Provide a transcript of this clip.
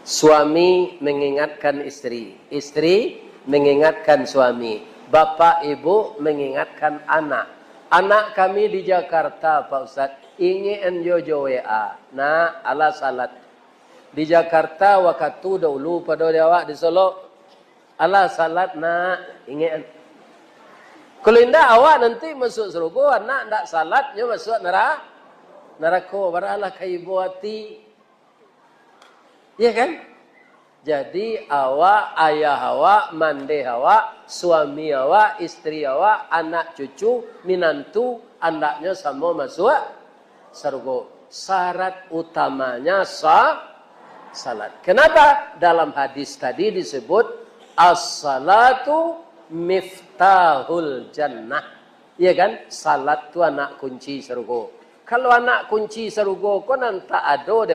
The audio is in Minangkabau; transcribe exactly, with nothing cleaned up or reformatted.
Suami mengingatkan isteri, isteri mengingatkan suami, bapak ibu mengingatkan anak. Anak kami di Jakarta, Pak Ustaz, ingek an jo jo W A. Nak, alah salat. Di Jakarta wakatu dahulu pado di awak di Solok. Alah salat, nak, ingek an. Kalau indak, awak nanti masuk sarugo, anak ndak salat, nyo masuk nara-, narako. Baralah ka ibo ati. Iya kan? Jadi, awak, ayah awak, mandeh awak, suami awak, isteri awak, anak cucu, minantu, andaknyo samo masuak sarugo. Syarat utamanya sa-, salat. Kenapa? Dalam hadis tadi disebut, "As-salatu miftahul jannah." Iya kan? Salat tu anak kunci sarugo. Kalau anak kunci sarugo ko nan tak ado